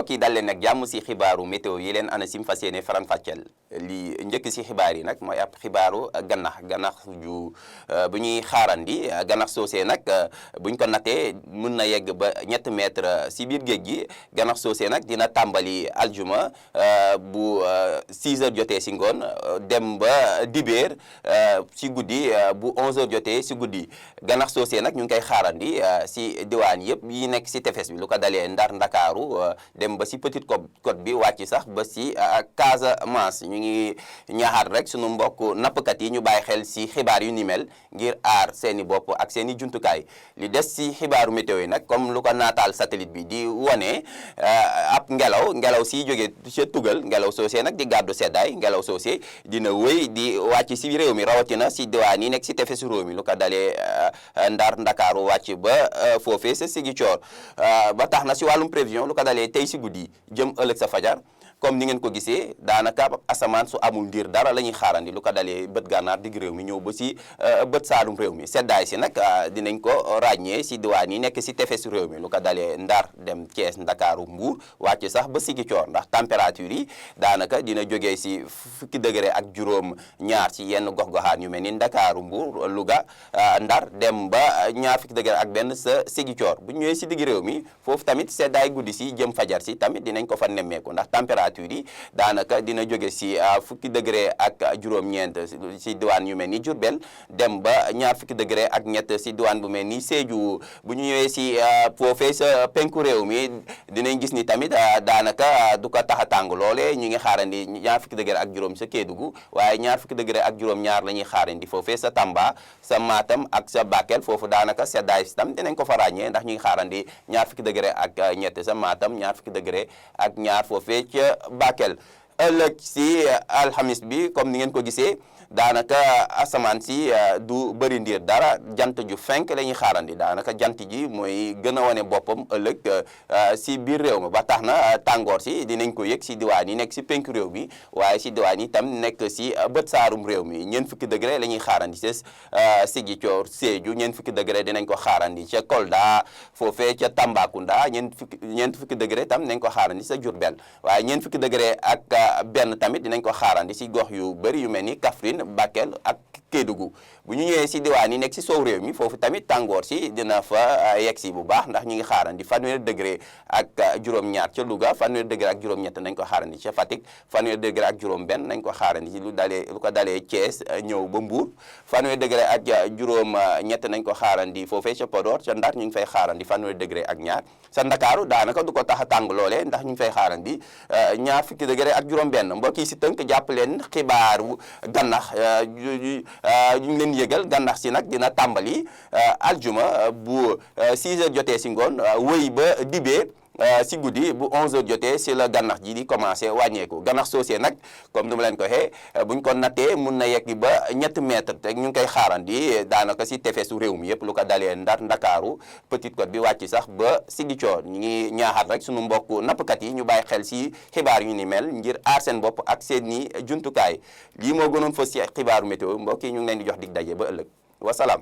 mbokk yi dal leen nag jàmm si xibaaru météo yi leen ANACIM fas yéene faram-fàcceel li njëkk si xibaar yi nag mooy ab xibaaru ganax ju bu ñuy xaarandi ganax soosee nag buñ ko nattee mën na yegg ba 3 mètres si biir géej gi ganax soosee nag dina tàmbali aljuma bu 6 heures jotee si ngoon dem ba dibéer si guddi bu 11 heures jotee si guddi ganax soosee nag ñu ngi koy xaarandi si diwaan yëpp yi nekk si tefes bi lu ko dalee Ndar Ndakaaru dem ba si Petite Côte bi wàcc sax ba si Casamance ñu ngi ñaaxaat rek sunu mbokk nappkat yi ñu bàyyi xel si xibaar yu ni mel ngir aar seeni bopp ak seeni jumtukaay li des si xibaaru météo yi nag comme lu ko naataal satellite bi di wone ab ngelaw si jógee ca tugal ngelaw soosee nag di gàddu seddaay ngelaw soosee dina wéy di wàcc si réew mi rawatina si diwaan yi nekk si tefesu réew mi lu ko dalee Ndar Ndakaaru wàcc ba foofee sa Ziguinchor ba tax na si wàllum prévision lu ko dalee tey si guddi jëm ëllëg sa fajar comme ni ngeen ko gisee daanaka asamaan su amul ndiir dara la ñuy xaarandi lu ko dalee bët gànnaar digg réew mi ñëw ba si bët saalum réew mi seddaay si nag dinañ ko ràññee si diwaan yi nekk si tefesu réew mi lu ko dalee Ndar dem Thiès Ndakaaru Mbuur wàcc sax ba Ziguinchor ndax température yi daanaka dina jógee si fukki degré ak juróom-ñaar si yenn gox-goxaan yu mel ni Ndakaaru Mbuur Louga Ndar dem ba ñaar fukki degré ak benn sa Ziguinchor bu ñëwee si digg réew mi foofu tamit seddaay guddi si jëm fajar si tamit dinañ ko fa nemmeeku ndax température yi daanaka dina jóge si fukki degré ak juróom-ñeent si diwaan yu mel ni Diourbel dem ba ñaar fukki degré ak ñett si diwaan bu mel ni Sédhiou bu ñu ñëwee si foofee sa penku réew mi dinañ gis ni tamit daanaka du ko tax a tàng loole ñu ngi xaarandi ñaar fukki degré ak juróom sa Kédougou waaye ñaar fukki degré ak juróom-ñaar la ñuy xaarandi foofee sa Tamba sa Matam ak sa Bakel foofu daanaka seddaay si tam dinañ ko fa ràññee ndax ñu ngi xaarandi ñaar fukki degré ak ñett sa Matam ñaar fukki degré ak ñaar foofee ca Bakel ëllëg si alxamis bi comme ni ngeen ko gisee daanaka asamaan si du bëri ndiir dara jant ju fenk la ñuy xaarandi daanaka jant ji mooy gën a wane boppam ëllëg si biir réew mi ba tax na tàngoor si dinañ ko yëg si diwaan yi nekk si penku réew mi waaye si diwaan yi tam nekk si bët saarum réew mi ñeent fukki degré la ñuy xaarandi sa Ziguinchor Sédhiou ñeent fukki degré dinañ ko xaarandi ca Kolda foofee ca Tambacounda ñeent fukki degré tam dinañ ko xaarandi sa Diourbel waaye ñeent fukki degré ak benn tamit dinañ ko xaarandi si gox yu bëri yu mel ni Kaffrine Bakel ak Kédougou bu ñu ñëwee si diwaan yi nekk si soow réew mi foofu tamit tàngoor si dina fa yegg si bu baax ndax ñu ngi xaarandi fanweeri degré ak juróom-ñaar ca Louga fanweeri degré ak juróom-ñett nañ ko xaarandi ca Fatick fanweeri degré ak juróom-benn nañ ko xaarandi si lu ko dalee Thiès ñëw ba Mbour fanweeri degré ak juróom-ñett nañ ko xaarandi foofee ca Podor ca Ndar ñu ngi fay xaarandi fanweeri degré ak ñaar sa Ndakaaru daanaka du ko tax a tàng loole ndax ñu ngi fay xaarandi ñaar fukki degré ak juróom-benn mbokk yi si tënk jàpp leen xibaaru gànnax ñu ngi leen yëgal gànnax si nag dina tàmbali aljuma bu 6 heures jotee si ngoon wëy ba dibéer si guddi bu 11 heures jotee si la gànnax ji di commencé wàññeeku gànnax soosee nag comme du ma leen ko waxee buñ ko nattee mun na yegg ba 3 mètres te ñu ngi koy xaarandi daanaka si tefesu réew mi yëpp lu ko dalee Ndar Ndakaaru Petite Côte bi wàcc sax ba Ziguinchor ñu ngi ñaaxaat rek sunu mbokk nappkat yi ñu bàyyi xel si xibaar yu ni mel ngir aar seen bopp ak seeni jumtukaay lii moo gënoon fa si xibaaru météo mbokk yi ñu ngi leen di jox dig daje ba ëllëg wasalaam.